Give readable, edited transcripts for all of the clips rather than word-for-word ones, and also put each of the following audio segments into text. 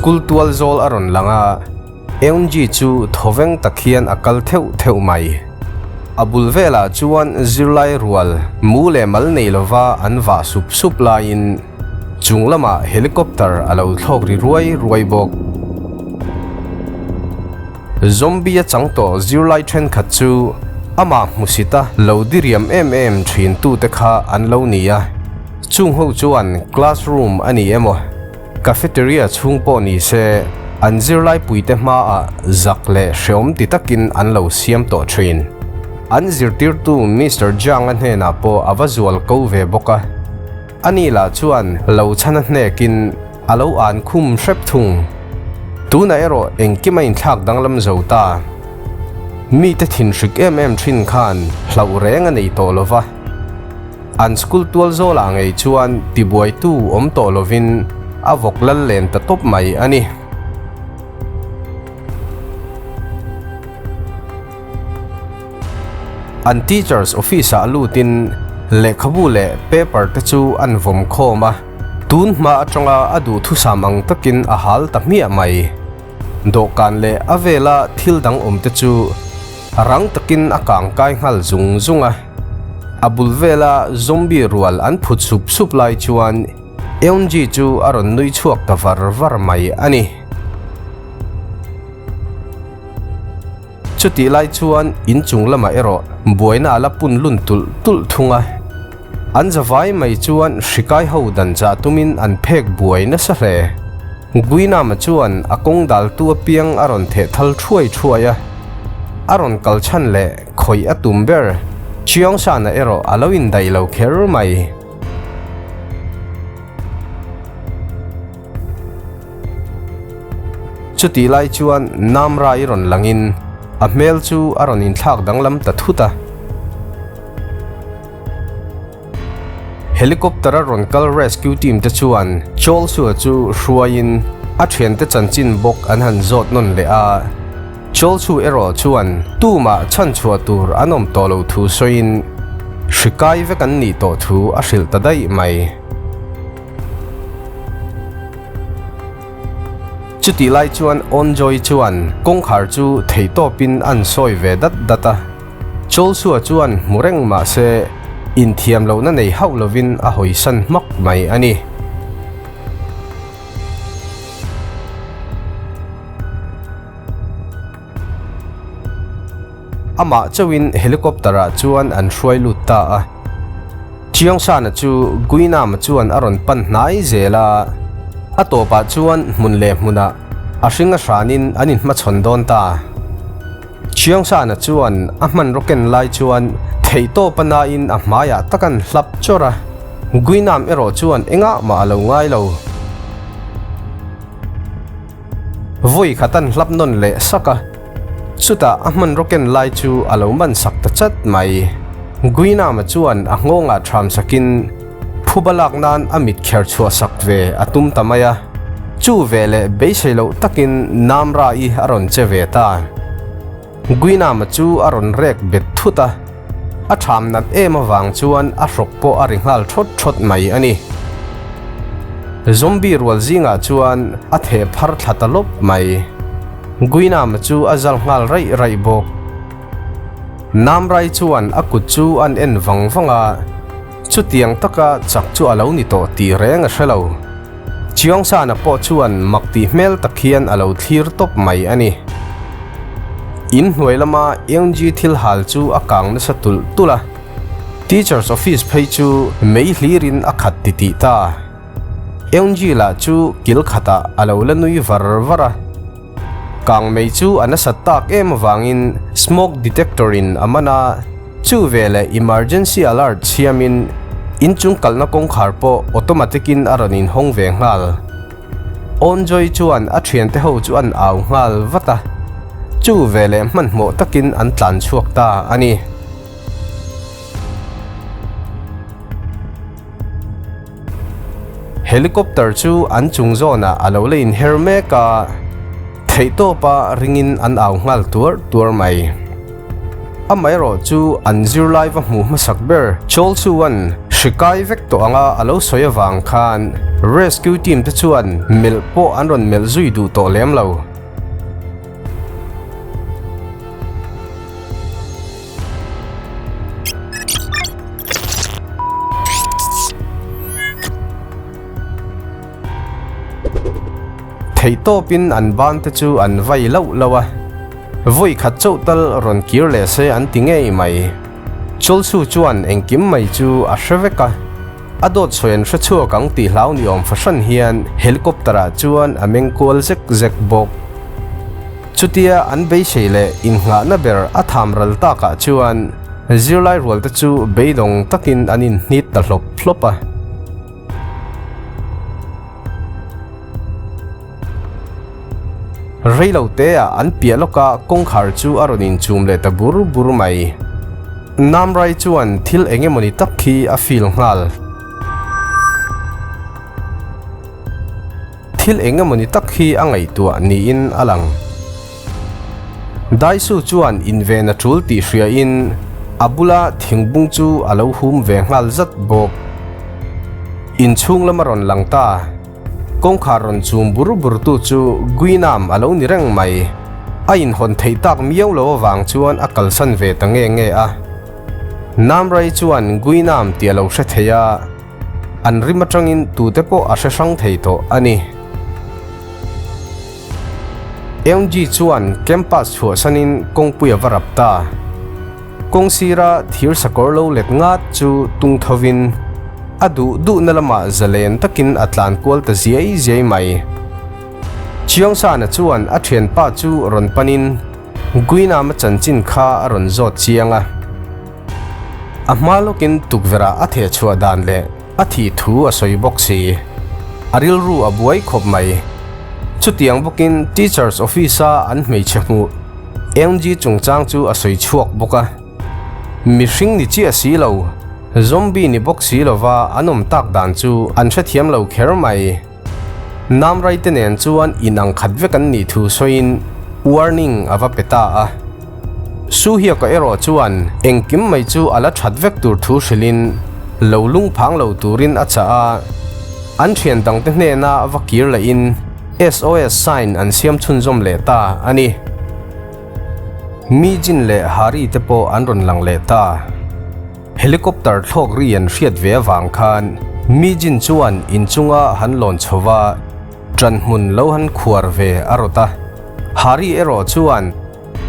School tual zawl a rawn lang a, Eunji chu thawveng tak hian a kal theuh theuh mai. A bul velah chuan zirlai rual mu leh mal nei lova an vah sup sup laiin chung lamah helicopter a lo thlawk ri ruai ruai bawk. Zombie a chang tawh zirlai thenkhat chu amah hmusita lo diriam em em thin tute kha an lo ni a, chung ho chuan classroom a ni emaw, Cafeteria chhung pawh ni se, an zirlaipuite hmaah zak leh hreawm ti takin an lo siam tawh thin. An zirtirtu Mister Jiang-a hnenah pawh a va zual ko ve bawk a. Ani lah chuan lo chhan a hnekin a lo an khum hrep thung. Tunah erawh engkim a inthlak danglam zo ta. Mite thinhrik em em thin khan hlauh reng a nei tawh lo va. An school tual zawlah ngei chuan tibuaitu awm tawh lovin a vawk lal len ta tawp mai a ni. An teachers office ah lutin lehkhabu leh paper te chu an vawm khawm a, tun hma atanga a duhthusam ang takin a hal ta hmiah mai. Dawhkan leh a vela thil dang awm te chu rang takin a kang kai nghal zung zung a. A bul vela zombie rual an phut sup sup lai chuan Eunji chu a rawn nui chhuak ta var var mai a ni. Chutih lai chuan inchung lamah erawh buaina a la pun lun tulh tulh thung a. An zavai mai chuan hrikai ho dan chah tumin an phek buai nasa hle. Guinama chuan a kawng daltu apiang a rawn theh thal thuai thuai a. A rawn kal chhan leh Khawih a tum ber, Chiangsana erawh a lo indaih lo kher mai. Chutih lai chuan Namra i rawn langin a hmel chu a rawn inthlak danglam ta thut a. Helicopter a rawn kal rescue team te chuan Cholsua chu hruaiin a thiante chanchin bawk an han zawt nawn leh a. Cholsu erawh chuan tumah chhanchhuah tur an awm tawh lo thu sawiin hri kai vek an nih tawh thu a hrilh ta daih mai. Chutih lai chuan Onjoy chuan kawngkhar chu theihtawpin an sawi ve dat dat a. Cholsua chuan hmu reng mah se inthiam lohna nei hauh lovin a hawisan hmak mai a ni. Amah chauhin helicopter-ah chuan an hruai lut ta a. Chiangsana chu Guinam-a chuan a rawn pan hnai zel a, a tawpah chuan hmun leh hmunah a hring a hranin an inhmachhawn dawn ta. Chiangsana chuan a hmanraw ken lai chuan theihtawp a nain a hmaiah tak an hlap chawrh a, Guinam erawh chuan engah mah a lo ngai lo. Vawi khat an hlap nawn leh sak a, chutah a hmanraw ken lai chu a lo man sak ta chat mai. Guinam-a chuan a nghawngah ṭham sakin phuba lak nan a mit kher chhuah sak ve a tum ta mai a, chu veleh beisei loh takin Namra-i a rawn che ve ta. Guinam-a chu a rawn rek bet thut a, a ṭham nat em avang chuan a hrawk pawh a ri nghal ṭhawt ṭhawt mai a ni. Zombie rual zingah chuan a theh phar thla ta lawp mai. Guinam-a chu a zal nghal raih raih bawk. Namrai chuan a kut chu an en vang vang a, chutiang taka chak chu a lo ni tawh tih reng a hre lo. Chiangsana pawh chuan mak tih hmel tak hian a lo thlir tawp mai a ni. In hnuai lama Eunji thil hal chu a kang nasa tulh tulh a, Teacher's office phei chu mei hlirin a khat titih ta. Eunji lah chu kil khatah a lo la nui var var a. Kang mei chu a nasat tak em avangin smoke detector in a man a, chu veleh emergency alert chhiamin inchung kalna kawngkhar pawh automatic in a rawn inhawng ve nghal. Awnjoy chuan a thiante ho chu an au nghal vat a, chu veleh hmanhmawh takin an tlan chhuak ta a ni. Helicopter chu an chung zawnah a lo la inher mek a, theihtawpa ringin an au nghal tuar tuar mai. Amaherawh chu an zirlai va hmuh hmasak ber Chol Chuan Hri kai vek tawh anga a lo sawi avang khan rescue team te chuan melh pawh an rawn melh zui duh tawh lem lo. Theihtawpin an ban te chu an vai lauh lauh a, vawi khat chauh tal rawn kir leh se an ti ngei mai. Chawlsu chuan engkim mai chu a hre vek a, a dawt sawi an hre chhuak ang tih hlau ni awm fahran hian helicopter ah chuan a meng kual zek zek bawk. Chutia an beisei leh innghahna ber a tham ral takah chuan zirlai rual te chu beidawng takin an inhnit ta hlawp hlawp a. Reilo te ah an piah lawk a kawngkhar chu a rawn inchum leh ta bur bur mai. Namrai chuan thil eng emawni tak khi a feel nghal. Thil eng emawni tak hi a ngaihtuah niin a lang. Daisu chuan inven a tul tih hriain a bula thingbung chu a lo hum ve nghal zat bawk. Inchhung lam a rawn lang ta. Kawngkhar rawn chum bur bur tu chu Guinam a lo ni reng mai. A inhawn theih tak miau lo avang chuan a kalsan ve ta nge nge a. Namrai chuan Guinam tih a lo hre thei a. An rim atangin tute pawh a hre hrang thei tawh a ni. Eunji chuan campus chhuahsanin kawngpui a va rap ta. Kawng sira thir sakawr lo let ngat chu tung thovin a duh duhna lamah zalen takin a tlan kual ta ziai ziai mai. Chiangsana chuan a thianpa chu rawn panin Guinam-a chanchin kha a rawn zawt chiang a. A hma lawkin tukverhah a theh chhuah dan leh a thih thu a sawi bawk si. A rilru a buai khawp mai. Chutiang bawkin Teachers Office-a an hmeichhe hmuh Angie chungchang chu a sawi chhuak bawk a. Mihring ni chiah si lo, zombie ni bawk si lova an awm tak dan chu an hrethiam lo kher mai. Namrai te nen chuan inang khat vek an nih thu sawiin warning a va pe ta a. Suhiaka erawh chuan engkim mai chu a la that vek tur thu hrilhin lo lung phang lo turin a chah a. An thian dangte hnena va kir lehin SOS sign an siam chhunzawm leh ta a ni. Mijin leh Hari te pawh an rawn lang leh ta. Helicopter thlawk ri an hriat ve avang khan Mijin chuan inchunga han lawn chho va, ṭanhmun lo han khuar ve a rawt a. Hari erawh chuan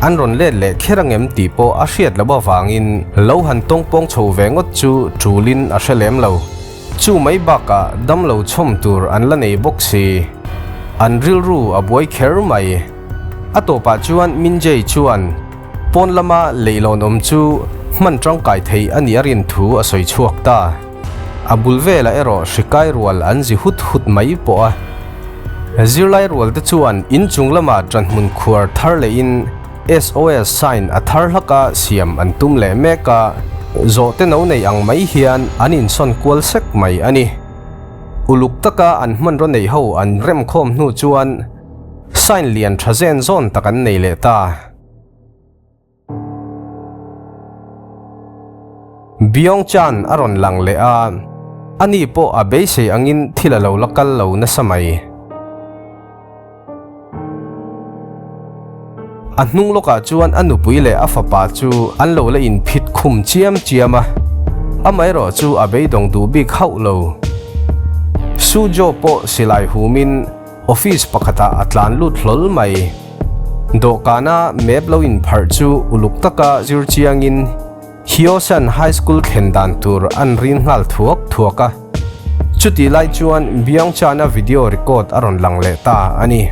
an rawn let leh kher angem tih pawh a hriat loh avangin lo han tawngpawng chho ve ngawt chu ṭulin a hre lem lo. Chu mai bakah damlo chhawm tur an la nei bawk si. An rilru a buai kher mai. A tawpah chuan Minjay chuan. Pawn lama leihlawn awm chu hman tangkai thei a nih a rin thu a sawi chhuak ta. A bul velah erawh hri kai rual an zi hut hut mai pawh a. Zirlai rual te chuan inchung lama ṭanhmun khuar thar lehin SOS sign a thar hlaka siam an tum leh mek a, zawhte no nei ang mai hian an insawn kual sek mai a ni. Uluk taka an hmanraw neih ho an remkhawm hnu chuan sign lian tha zen zawn tak an nei leh ta. Byung Chan a rawn lang leh a, ani pawh a beisei angin thil a lo la kal lo nasa mai. A hnung lawkah chuan a nupui leh a fapa chu an lo la inphit khum chiam chiam a, amaherawh chu a beidawng duh bik hauh lo. Sujo pawh silai humin Office pakhatah a tlan lut hlawl mai. Dawhkana map lo inpharh chu uluk taka zir chiangin Hyosan High School thlen dan tur an rin nghal thuak thuak a. Chutih lai chuan Byungchan-a video record a rawn lang leh ta a ni.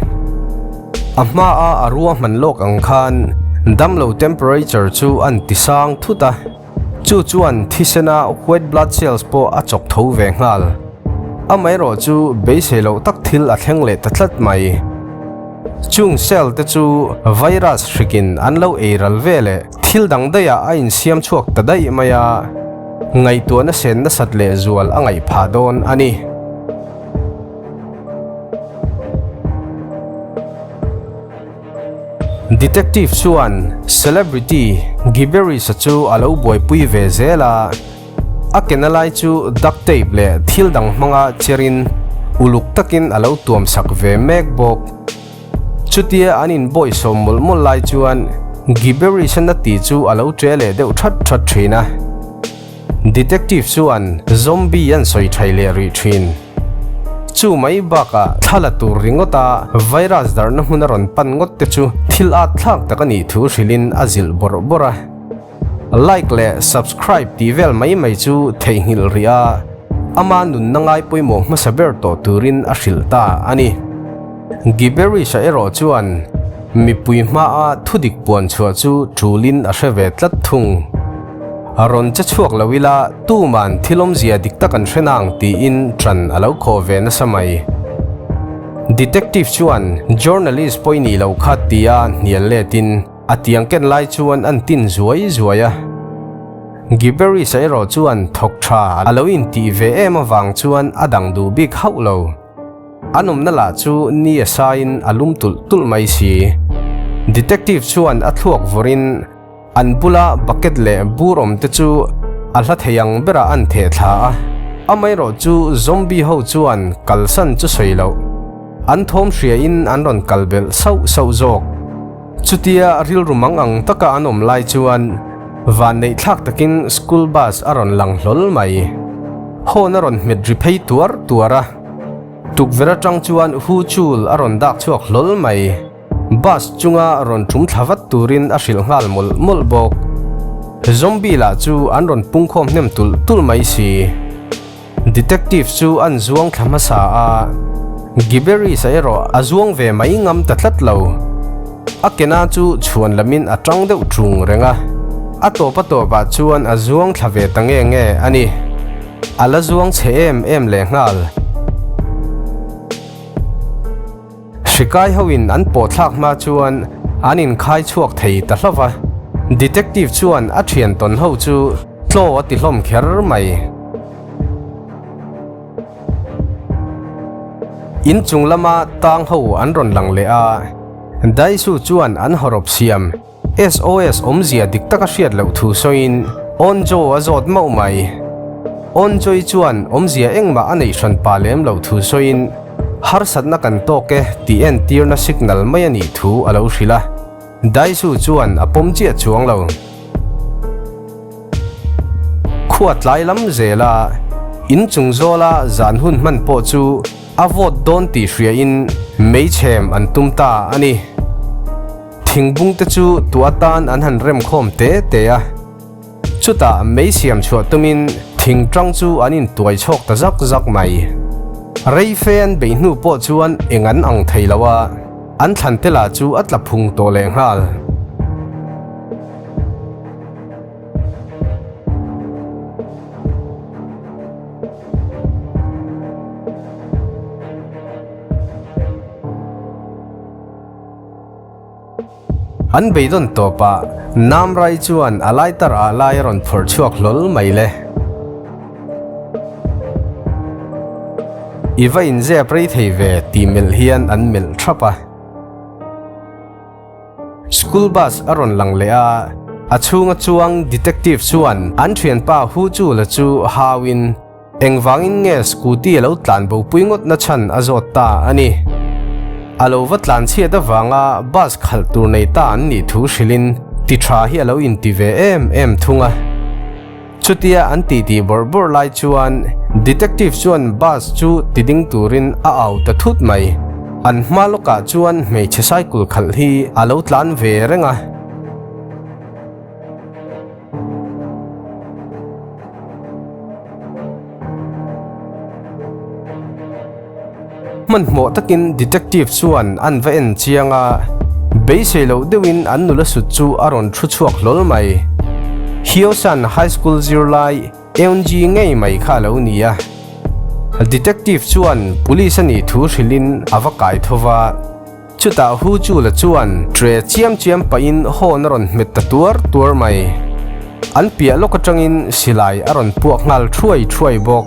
A hmaa a ruahman lawk ang khan damlo temperature chu an ti sang thut a. Chu chuan thisena white blood cells pawh a chawk tho ve nghal. Amaherawh chu beisei loh tak thil a thleng leh ta tlat mai. Chung cell te chu virus hrikin an lo ei ral ve leh thil dang daihah a insiam chhuak ta daih mai a, ngaihtuahna sen nasat leh zual a ngaih phah dawn a ni. Detective chuan celebrity Gibberish-a chu a lo buaipui ve zel a. A ke na lai chu duct tape leh thil dang hmanga cherin uluk takin a lo tuam sak ve mek bawk. Chutia an inbawihsawm mawlh mawlh lai chuan Gibberish a na tih chu a lo ṭe leh deuh ṭhat ṭhat ṭhin a. Detective chuan zombie an sawi thai leh rih thin. Chu mai bakah thla la tur ringawta virus darhna hmun a rawn pan ngawt te chu thil at thlak tak a nih thu hrilhin a zilh bawrh bawrh a. Like leh subscribe tih vel mai mai chu theihnghilh rih a, ama nunna ngai pawimawh hmasa ber tawh turin a hrilh ta a ni. Gibberish-a erawh chuan mipui hmaa thudik puan chhuah chu ṭulin a hre ve tlat thung. A rawn che chhuak lo ila tuman thil awmzia dik tak an hre nang tiin ṭan a lo khawh ve nasa mai. Detective chuan journalist pawh i nih loh kha tia hnial letin a tiang ken lai chuan an tin zuai zuai a. Gibberish-a erawh chuan thawk ṭha a lo intih ve em avang chuan a dang duh bik hauh lo. An awmna lah chu ni a saiin a lum tulh tulh mai si. Detective chuan a thluak vawrin an bula bucket leh bur awm te chu a hla thei ang berah an theh thla a. Amaherawh chu zombie ho chuan kalsan chu sawi loh. An thawm hriain an rawn kal belh sauh sauh zawk. Chutia rilru mang ang taka an awm lai chuan vanneih thlak takin school bus a rawn lang hlawl mai. Horn a rawn hmet ri phei tuar tuar a. Tukverh atang chuan Hu Chul a rawn dak chhuak hlawl mai. Bus chunga rawn tum thla vat turin a hrilh nghal mawlh mawlh bawk. Zombie lah chu an rawn pungkhawm hnem tulh tulh mai si. Detective chu an zuang thla hmasa a, Gibberish-a erawh a zuang ve mai ngam ta tlat lo. A kena chu chhuan lamin a tang deuh ṭung reng a, a tawp a tawpah chuan a zuang thla ve ta nge nge a ni. A la zuang chhe em em leh nghal. Hrikai hoin an pawh thlak hma chuan an inkhai chhuak thei ta hlauh va. Detective chuan a thian tawn ho chu tlaw a ti hlawm kher mai. Inchung lama tang ho an rawn lang leh a, Daisu chuan an hawrawp siam. SOS awmzia dik taka hriat loh thu sawiin Onjo a zawt mauh mai. Onjoi chuan awmzia engmah a neih hran pa lem loh thu sawiin harsatna kan tawk e tih entirna signal mai a nih thu a lo hrilh a. Daisu chuan a pawm chiah chuang lo. Khua tlai lam zela inchung zawla zan hun hman pawh chu a vawt dawn tih hriain meichhem an tum ta a ni. Thingbung te chu tu atan an han rem khawm te te a, chutah mei siam chhuah tumin thing tang chu an intuai chhawk ta zak zak mai. Rei fe an beih hnu pawh chuan eng an ang thei lo a, an thlan te lah chu a tla phung tawh leh nghal. An beidawn tawpah Namrai chuan a lighter ah lai a rawn phawrh chhuak hlawl mai le. I va inzep rei thei ve tih melh hian an melh thap a. School bus a rawn lang leh a, a chhunga chuang detective chuan an thianpa Hu Chula chu hauin, Engvangin nge scooty a lo tlan bo pui ngawt na chhan a zawt ta a ni. A lo va tlan chhiat avanga bus khalh tur nei ta an nih thu hrilhin ti tha hi a lo inti ve em em thung a. Chutia an titi bawrh bawrh lai chuan detective chuan bus chu ti ding turin a au ta thut mai. An hma lawkah chuan hmeichhe cycle khalh hi a lo tlan ve reng a. Hmanhmawh takin detective chuan an va en chiang a, beisei loh deuhin an nula sut chu a rawn thu chhuak hlawl mai. Hyosan High School zirlai Eunji ngei mai kha a lo ni a. Detective chuan police a nih thu hrilhin a va kai tho va. Chutah Hu Chula chuan tre chiam chiam pahin horn a rawn hmet ta tuar tuar mai. An piah lawk atangin silai a rawn puak nghal thuai thuai bawk.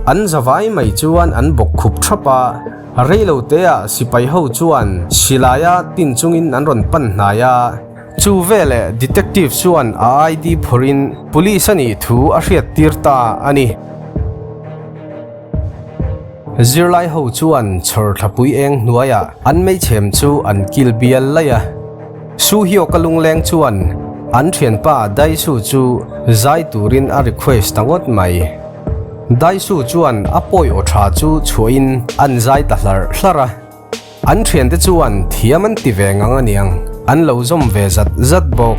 An zavai mai chuan an bawk khup thap a, reilo teah sipai ho chuan silaia tin chungin an rawn pan hnai a. Chu veleh detective chuan a ID phawrhin police a nih thu a hriattir ta a ni. Zirlai ho chuan chhawr thlapui eng hnuaiah an meichhem chu an kil bial laih a. Su Hyuk-a lungleng chuan an thianpa Daisu chu zai turin a request ta ngawt mai. Daisu chuan a pawi aw tha chu chhuahin an zai ta hlarh hlarh a. An thiante chuan thiam an ti ve ngang aniang, an lo zawm ve zat zat bawk.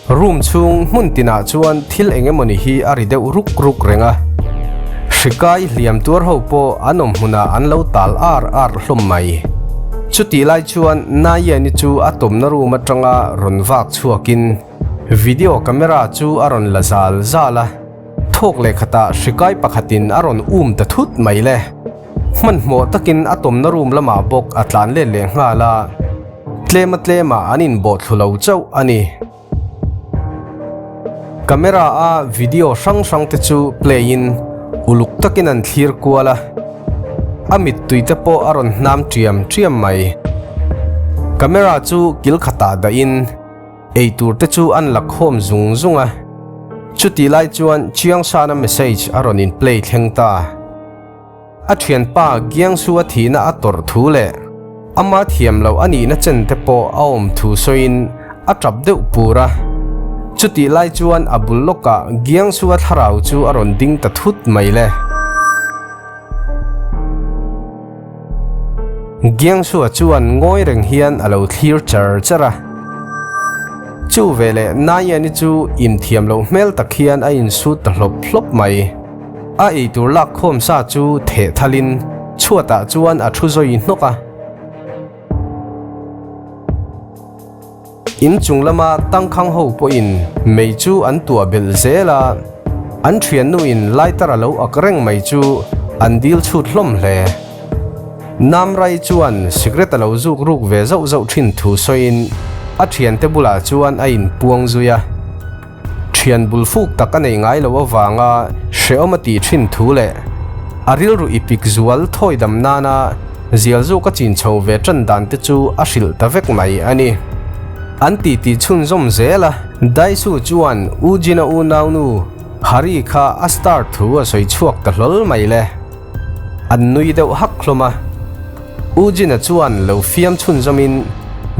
Room chhung hmun tinah chuan thil eng emawni hi a ri deuh ruk ruk reng a, hri kai hliam tuar ho pawh an awm hmunah an lo tal ar ar hlawm mai. Chutih lai chuan Nayani chu a tawmna room atanga rawn vak chhuakin video camera chu a rawn la zal zal a, thawk leh khatah hri kai pakhatin a rawn um ta thut mai le. Hmanhmawh takin a tawmna room lamah bawk a tlan let leh nghal a. Tlema tlema an inbawh thlu lo chauh a ni. Camera a video hrang hrang te chu play in uluk takin an thlir kual a, a mittui te pawh a rawn hnam ṭiam ṭiam mai. Camera chu kil khatah dah in eitur te chu an la khawm zung zung a, chutih lai chuan Chiangsana message a rawn in play thleng ta. A thianpa Giangsu a thihna a tawrh thu leh ama thiam loh a nihna chen te pawh a awm thu sawiin a tap deuh pur a. Chutih lai chuan a bul lawkah Giangsu a thlarau chu a rawn ding ta thut mai le. Giangsu-a chuan ngawi reng hian a lo thlir char char a. Chu veleh Nayani chu inthiam loh hmel tak hian a insut ta hlawp hlawp mai. A eitur lak khawm sa chu theh thalin chhuatah chuan a thu zawi hnawk a. In chung lama tangkhang ho pawhin mei chu an tuah belh zel a, an thiannuin lighter a lo ak reng mai chu an dil chhut hlawm hle. Namrai chuan cigarette a lo zuk ruk ve zauh zauh thin thu sawiin a thiante bulah chuan a inpuang zui a. Thian bul fuk tak a nei ngai lo avanga hrehawm a tih thin thu leh a rilru i pik zual thawi dam nana zial zawk a chin chho ve tan dan te chu a hrilh ta vek mai a ni. An titi chhunzawm zel a, Daisu chuan U Jin-a unaunu Hari kha a star thu a sawi chhuak ta hlawl mai le. An nui deuh hak hlawm a. U Jin-a chuan lo fiam chhunzawmin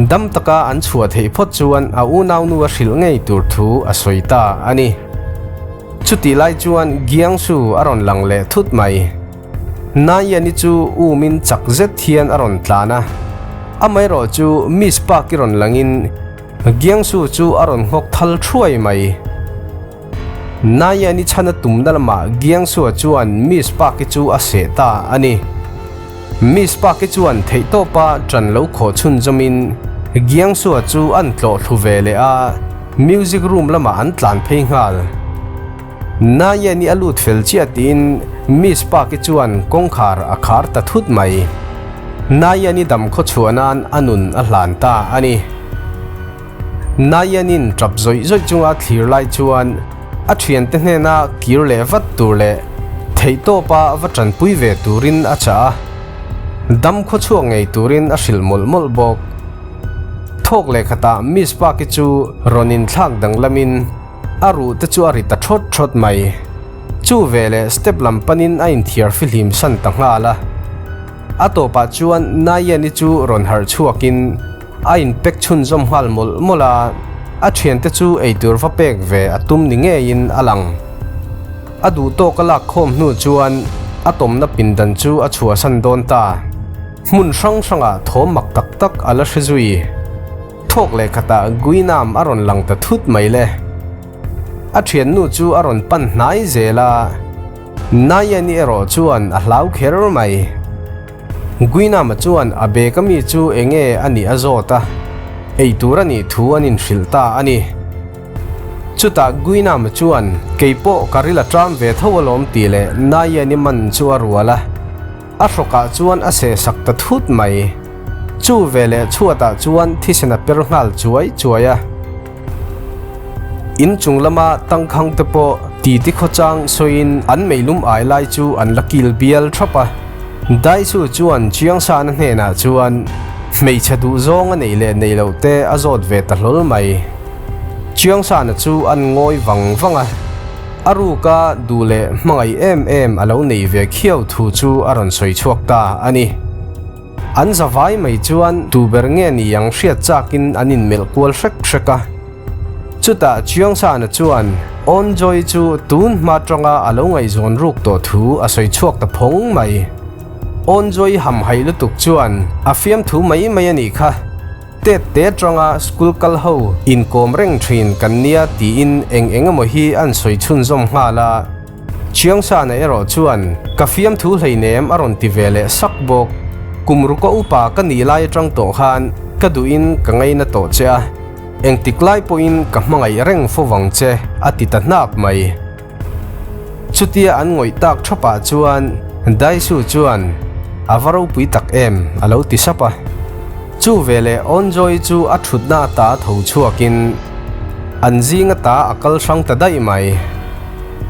dam taka an chhuah theih phawt chuan a unaunu a hrilh ngei tur thu a sawi ta a ni. Chutih lai chuan Giangsu a rawn lang leh thut mai. Nayani chu umin chak zet hian a rawn tlan a. Amaherawh chu Miss Park-i rawn langin Giangsu chu a rawn nghawk thal thuai mai. Nayani chhana tumna lamah Giangsua chuan Miss Park-i chu a seh ta a ni. Miss Park-i chuan theihtawpa ṭan lo khawh chhunzawmin Giangsua chu an tlawh thlu ve leh a, music room lamah an tlan phei nghal. Nayani a lut fel chiah tiin Miss Park-i chuan kawngkhar a khar ta thut mai. Nayani dam khaw chhuah nan a nun a hlan ta a ni. Nayanin tap zawih zawih chunga thlir lai chuan a thiante hnena kir leh vat tur leh theihtawpa va tanpui ve turin a chah a, dam khaw chhuak ngei turin a hrilh mawlh mawlh bawk. Thawk leh khatah Miss Park-i chu rawn inthlak danglamin a ruh te chu a ri ta thawt thawt mai. Chu veleh step lam panin a inthiar fihlim san ta nghal a. A tawpah chuan Nayani chu rawn harh chhuakin A inpek chhunzawm nghal mawlh mawlh a, a thiante chu eitur va pek ve a tum ni ngeiin a lang. A duh tawk a lak khawm hnu chuan a tawmna pindan chu a chhuahsan dawn ta. Hmun hrang hrangah thawm mak tak tak a la hre zui. Thawk leh khatah Guinam a rawn lang ta thut mai le. A thiannu chu a rawn pan hnai zel a, Nayani erawh chuan a hlau kher mai. Guinama chuan a bag a mi chu enge a nih a zawt a, ei tur a nih thu an inhrilh ta a ni. Chutah Guinama chuan kei pawh ka ril a ṭam ve tho alawm tih leh Nayani man chu a rual a, a hrawkah chuan a seh sak ta thut mai. Chu veleh chhuatah chuan thisen a per nghal chuai chuai a. In chung lama tangkhang te pawh. Titi khawchang sawiin an meilum ai lai chu an la kil bial thap a. Daisu chuan Chiangsana hnenah chuan hmeichhe duhzawng a neih leh neih loh te a zawt ve ta hlawl mai. Chiangsana chu an ngawi vang vang a, a ruka duh leh hmangaih em em a lo nei ve khiau thu chu a rawn sawi chhuak ta a ni. An zavai mai chuan tu ber nge ni ang hriat chakin an inmelh kual hrek hrek a. Chutah Chiangsana chuan Awnjoy chu tun hma tanga a lo ngaihzawn ruk tawh thu a sawi chhuak ta phawng mai. Awnjoy hamhaih lutuk chuan a fiamthu mai mai a nih kha. Tet te tanga school kal ho inkawm reng thin kan nia tiin eng eng emaw hi an sawi chhunzawm nghal a. Chiangsana erawh chuan ka fiamthu hleinem a rawn ti ve leh sak bawk. Kum ruka upa ka nih lai atang tawh khan ka duhin ka ngaina tawh che a, engtik lai pawhin ka hmangaih reng fo vang che a ti ta hnak mai. Chutia an ngawih tak thapah chuan Daisu chuan a va ropui tak em a lo ti sap a. Chu veleh Awnjoy chu a thutna ata tho chhuakin an zing ata a kal hrang ta daih mai.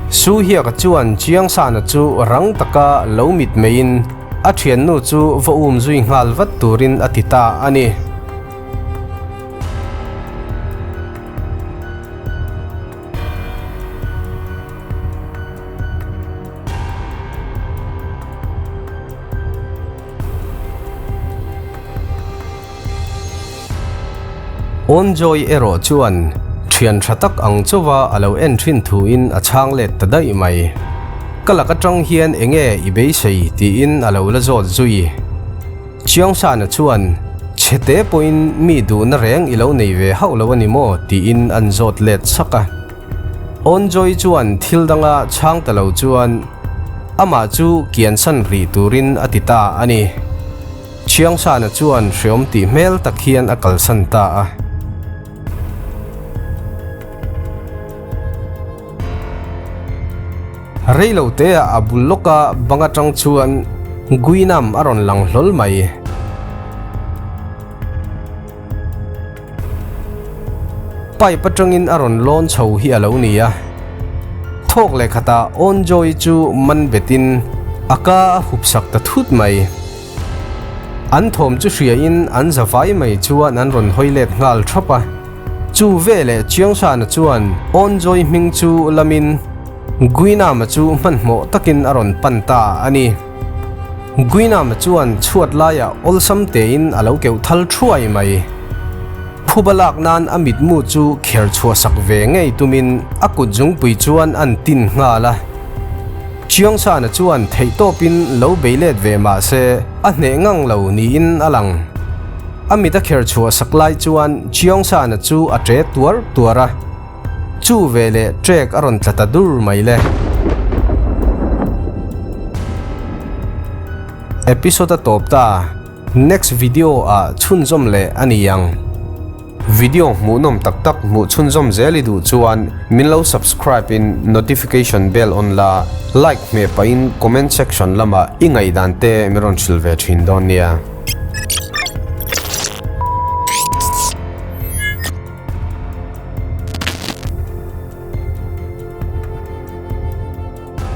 Su Hiaka chuan Chiangsana chu rang taka lo mitmeiin a thiannu chu va um zui nghal vat turin a ti ta a ni. Awnjoy erawh chuan thian tha tak ang chauha a lo en thin thuin a chhang let ta daih mai. Ka lak atang hian enge i beisei tiin a lo la zawt zui. Chiangsana chuan chhete pawhin mi duhna reng i lo nei ve hauh lo a ni maw tiin an zawt let sak a. Awnjoy chuan thil danga chhang ta lo chuan amah chu kiansan rih turin a ti ta a ni. Chiangsana chuan hreawm tih hmel tak hian a kalsan ta a. Reilo teah a bul lawka bang atang chuan Guinam a rawn lang hlawl mai. Pipe atangin a rawn lawn chho hi a lo ni a. Thawk leh khatah Awnjoy chu man betin a ka a hup sak ta thut mai. An thawm chu hriain an za vai mai chuan an rawn hawi let nghal thap a. Chu veleh Chiangsana chuan Awnjoy hming chu lamin Guinama chu hmanhmawh takin a rawn pan ta a ni. Guinama chuan chhuat laiah awlsam tein a lo keuh thal thuai mai. Phuba lak nan a mitmu chu kher chhuah sak ve ngei tumin a kut zungpui chuan an tin nghal a. Chiangsana chuan theihtawpin lo bei let ve mah se a hneh ngang lo niin a lang. A mit a kher chhuah sak lai chuan Chiangsana chu a ṭe tuar tuar a. Chu veleh ṭek a rawn tla ta dur mai le. Episode a tawp ta. Next video ah chhunzawm leh a ni ang. Video hmuhnawm tak tak hmuh chhunzawm zel i duh chuan min lo subscribe in notification bell on la, like hmeh pahin comment section lamah i ngaihdan te min rawn hrilh ve thin dawn nia.